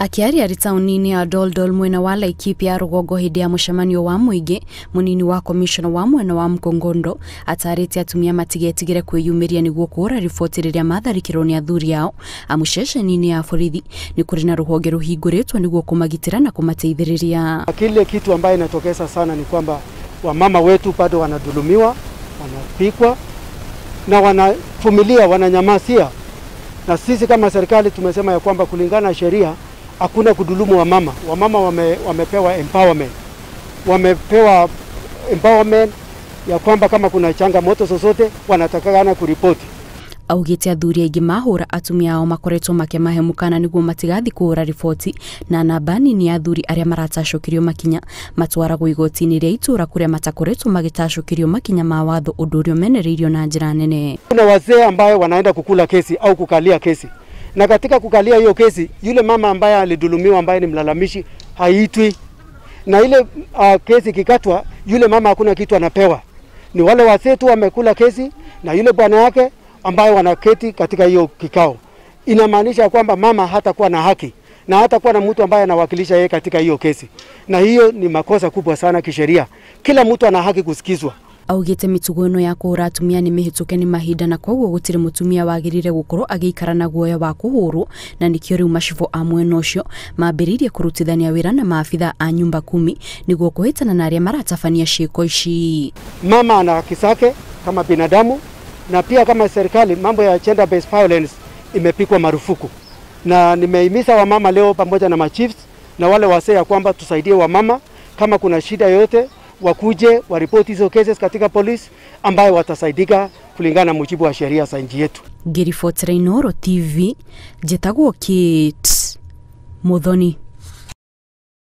Akiaria arĩ taũni-inĩ ya Doldol mwena wa Laikipia rũgongo hĩndĩ ya mũcemanio wa mũingĩ, mũnini wa komishona wa mwena wa Mkongondo atarĩte atumia matigetigĩre kwĩyumĩria nĩguo kũhũra riboti rĩrĩa matharĩkĩrwo nĩ athuri ao, amu ceceni-inĩ ya borithi nĩ kũrĩ na rũhonge rũhingũrĩtwo nĩguo kũmagitĩra na kũmateithĩrĩria. Kile kitu ambaye inatokeza sana ni kwamba wamama wetu bado wanadhulumiwa, wanapikwa na wanavumilia, wananyamasia. Na sisi kama serikali tumesema ya kwamba kulingana na sheria hakuna kudhulumu wamama. Wamama wamepewa empowerment. Wamepewa empowerment ya kwamba kama kuna changamoto zozote wanatakana kuripoti. Augite athuri aingĩ mahũra atumia ao makoretwo makĩmahe mũkana nĩguo matigathiĩ kũhũra riboti, na namba nini ya athuri arĩa maratacũkĩrio makinya matwaragwo igoti-inĩ rĩa itũũra kũrĩa matakoretwo magĩtacũkĩrio makinya ma watho, ũndũ ũrĩa ũmenereirio na njĩra nene. Kuna wazee ambaye wanaenda kukula kesi au kukalia kesi, na katika kukalia hiyo kesi yule mama ambaye alidhulumiwa ambaye ni mlalamishi haitwi, na ile kesi kikatwa yule mama hakuna kitu anapewa. Ni wale wazee tu wamekula kesi na yule bwana yake ambayo wanaketi katika hiyo kikao. Inamaanisha kwamba mama hatakuwa na haki na hatakuwa na mtu ambaye anawakilisha yeye katika hiyo kesi, na hiyo ni makosa kubwa sana kisheria. Kila mtu ana haki kusikizwa. Augite mitugo ĩno ya kũhũra atumia nĩ mĩhĩtũke nĩ mahinda, na koguo gũtirĩ mũtumia wagĩrĩire gũkorwo agĩikara na guoya wa kũhũrwo, na nĩkĩo rĩu macibũ a mwena ũcio mambĩrĩirie kũrutithania wĩra na maabitha a nyumba kumi nĩguo kũhĩtana na arĩa maratabania ciĩko ici. Mama ana haki zake kama binadamu, na pia kama serikali mambo ya gender based violence imepigwa marufuku. Na nimehimiza wamama leo pamoja na machiefs na wale wasee ya kwamba tusaidie wamama, kama kuna shida yote wakuje waripoti hizo cases katika polisi ambayo watasaidika kulingana na mujibu wa sheria za nchi yetu. Ngĩribotera Inooro TV, njĩtagwo Kate Muthoni.